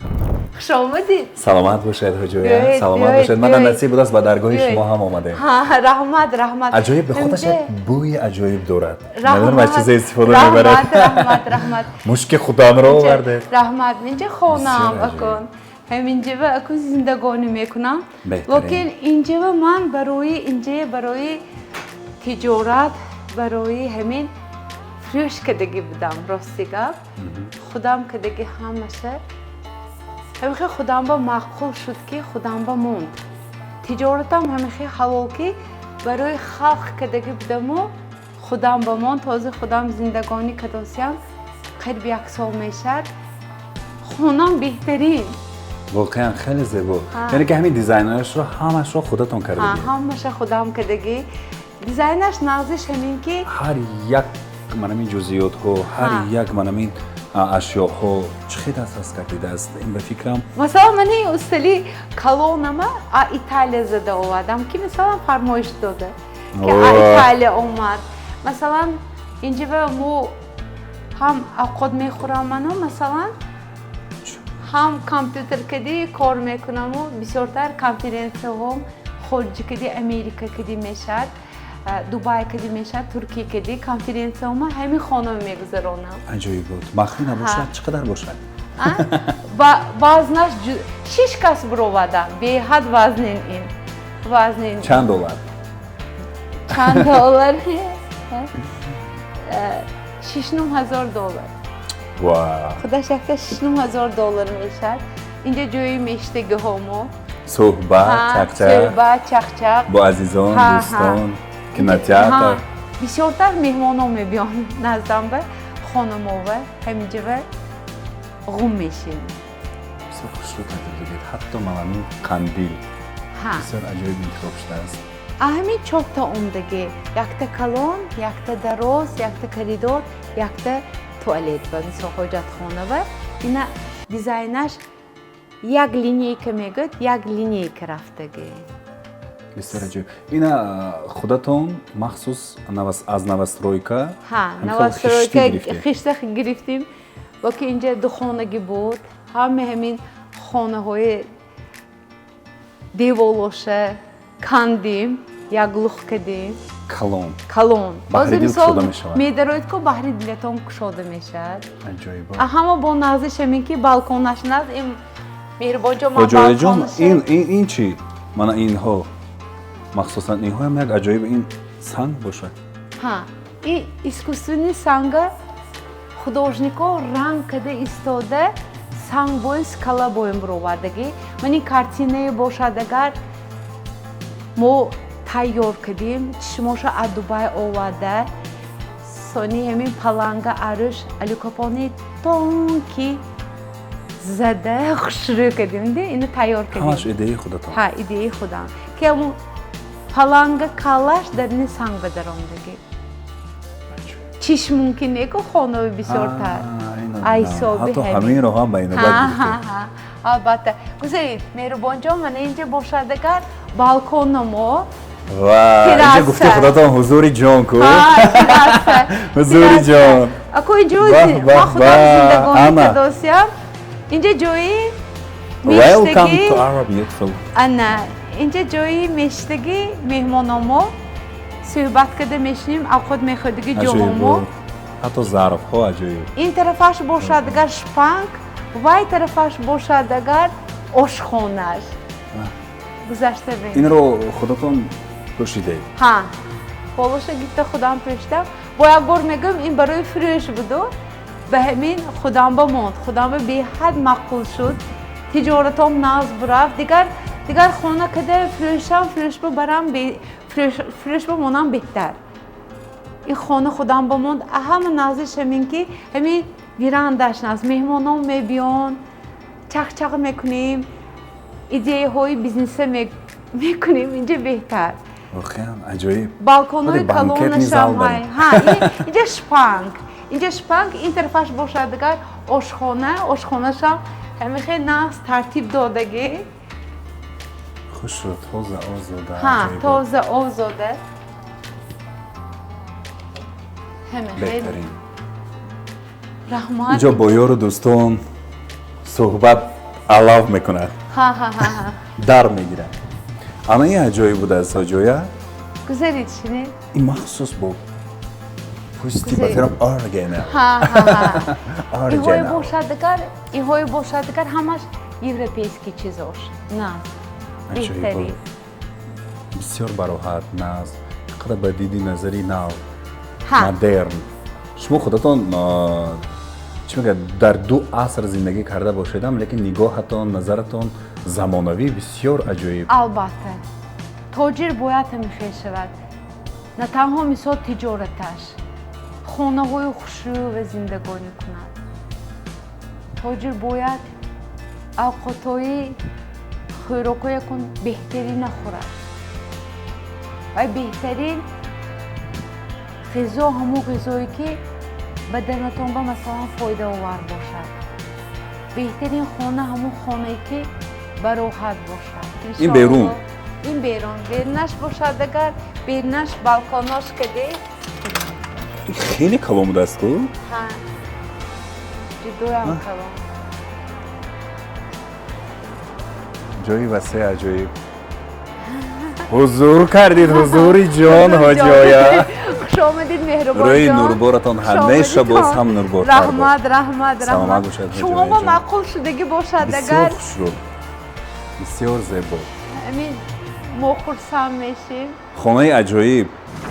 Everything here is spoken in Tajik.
Хуш омадед. Саломат бошед, ҳоҷоя. Биёед, Саломат биёед, бошед. Мана, биёед. насиб будааст, ба даргоҳи Биёед. шумо ҳам омадем. Ҳа, раҳмат, раҳмат. Аҷоиб, ба худаш як Инҷа- бӯи аҷоиб дорад. Намедонам, аз чизе истифода Раҳмат, мебарад. Раҳмат, раҳмат. Мушки худанро овардед. Раҳмат. Инҷа хонаам. Бисёр аҷоиб. Акун ҳаминҷава акун зиндагонӣ мекунам. Беҳтарин. Лекин инҷава ман барои инҷа, барои тиҷорат, барои ҳамин фурӯш кардагӣ будам. Рости гап, худам кардагӣ ҳамаша. Ҳамихе худам ба маъқул шуд, ки худам ба монд. Тиҷоратам ҳамихе ҳалол, ки барои халқ кардагӣ будаму худам ба монд. Ҳозир худам зиндагонӣ кардосиям, қариб як сол мешавад. Хонам беҳтарин. Воқеан хеле зебо. Ҳа. Яъне ки ҳамин дизайнашро ҳамашро худатон кардагӣ? Ҳамаша худам кардагӣ. Дизайнаш нағзиш ҳамин ки Ҳар як манамин ҷузъиётҳо, ҳар як манамин ашёҳо чӣ хел дастрас кардидааст ин, ба фикрам. Масалан, ман ин устали калонама а Италия зада овардам, ки масалан фармоиш дода, ки а Италия омад. Масалан, инҷава мо ҳам авқот мехӯрам ману, масалан, ҳам компютер кади кор мекунаму бисёртар конференсияҳом хориҷи кади, Америка кади мешавад, Дубай кади мешавад, Туркия кади конференсияҳома ҳамин хона мегузаронам. Аҷоиб буд. Махфӣ набошад, чӣ қадар бошад? Вазнаш шиш кас буровада, беҳад вазнин, ин вазнин. Чанд доллар? Чанд доллар? 6-9 ҳазор доллар. Ва Худаш якта 6-9 ҳазор доллар мешавад. Инҷа ҷои мештагиҳомо. Суҳбат, чақчақ. Суҳбат, чақчақ. Бо азизон, дӯстон, кинотеатр. Бисёртар меҳмонон мебиён наздам ба хонамова, ҳаминҷава ғум мешем. Бисёр хушрӯ тартиб додед, ҳатто маламин қандил бисёр аҷоиб интихоб шудааст. Ҳамин чорта омдагӣ: якта калон, якта дароз, якта коридор, якта туалет ба, мисол, ҳоҷатхона. Ва ина дизайнаш як линейка мегӯяд, як линейка рафтагӣ. Бисёр аҷоиб. Ина худатон махсус аз новостройка? Ҳа, новостройка хишта гирифтим, боки инҷа духонагӣ буд. Ҳаме ҳамин хонаҳои деволоша кандим, як лух кардем. Калон. Калон. Баҳри дил кушода мешавад. Медароед ку, баҳри дилатон кушода мешавад. Аҷоиб. Ҳама бо нағзиш ҳамин ки балконаш наз ин, меҳрибонҷон. Ҳоҷояҷон, ин чӣ? Мана инҳо, махсусан инҳоам як аҷоиб, ин санг бошад. Ҳа, ин искусственный санга художнико ранг карда истода, санг боин, скала боин буровардагӣ. Ман ин картинае бошад, агар мо тайёр кардем, чишмоша аз Дубай оварда, сони ҳамин паланга арӯш алюкопони тонки зада, хушрӯ кардем, ди ина тайёр кардем. Ҳамаш идеяи худатон? Ҳа, идеяи худам, ки ҳамун паланга каллаш дар ини санг ба даромдагӣ. Чиш мумкин не ку хонаи бисёртар айсоби. Ҳатто ҳаминро ҳам ба инобат гирифтед. Албатта. Гузаред, меҳрубонҷон, мана инҷа бошад агар балкона мо. Ва инҷа, гуфти худатон, ҳузури ҷон ку, ҳузури ҷон. Аку инҷо ман худам зиндагонӣ кардосиям. Инҷа ҷои Welcome to our beautiful. Ана инҷа ҷои мештагӣ меҳмономо, суҳбат карда мешинем, авқот мехӯрдиги ҷоҳомо. Ҳатто зарфҳо аҷоиб. Ин тарафаш бошад агар шпанг, вай тарафаш бошад агар ошхонаш. Гузашта бин. Инро худатон пӯшидед? Ҳа, болоша гифта худам пӯшидам. Бо як бор мегӯям, ин барои фурӯш буду, ба ҳамин худам ба монд. Худам ба беҳад маъқул шуд, тиҷоратом нағз бурафт. Дигар дигар хона када фурӯшам, фурӯш барам, фурӯш ба монам беҳтар. Ин хона худам ба монд. Ҳама нағзиш ҳамин ки ҳамин верандаш нағз, меҳмонон мебиён, чақ-чақ мекунем, идеяҳои бизнеса мекунем инҷа беҳтар. Воқеан аҷоиб. Балконҳои калонашам. Инҷа шпанг, инҷа шпанг, ин тарафаш бошад дигар ошхона. Ошхонашам ҳамин хел нағз тартиб додагӣ. Хушрӯ, тоза, озода. Ҳа, тоза, озода. Беҳтарин. Раҳмат. Инҷо бо ёру дӯстон суҳбат. Алав мекунад. Ҳа. Дар мегирад. Ана, ин аҷоиб будааст, ҳоҷоя. Гузаред, шинед. Ин махсус бо пӯсти, ба фикрам, оригинал. Ҳа, иҳое бошад дигар, иҳое бошад дигар, ҳамаш европейский чизош наз, беҳтарин. Бисёр бароҳат, наз, қадар ба диди назари нав, модерн. Шумо худатон, чӣ мегӯяд, дар ду аср зиндагӣ карда бошедам, лекин нигоҳатон, назаратон замонавӣ, бисёр аҷоиб. Албатта, тоҷир бояд ҳамихел шавад. На танҳо, мисол, тиҷораташ, хонаҳои хушрӯ ва зиндагонӣ кунад. Тоҷир бояд авқотҳои, хӯрокҳои якун беҳтарин нахӯрад ва беҳтарин ғизо ҳамон ғизое, ки баданатон ба, масалан, фоидаовар бошад. Беҳтарин хона ҳамон хонае, ки бароҳат бошад. Ин берун? Ин берун. Берунаш бошад агар, берунаш балконош каде. Хеле калон будааст ку? Ҳа, ҷудоям калон. Ҷои васеъ, аҷоиб. Ҳузур кардид, ҳузури ҷон, ҳоҷоя. Хуш омадед, меҳрубонҷон. Рӯи нурборатон ҳамеша боз ҳам нурбортар. Раҳмат, раҳмат, Саломат раҳмат. бошад. Шумо ба маъқул шудагӣ бошад агар. Бисёр хушрӯ, бисёр зебо. Амин, мо хурсанд мешем. Хонаи аҷоиб.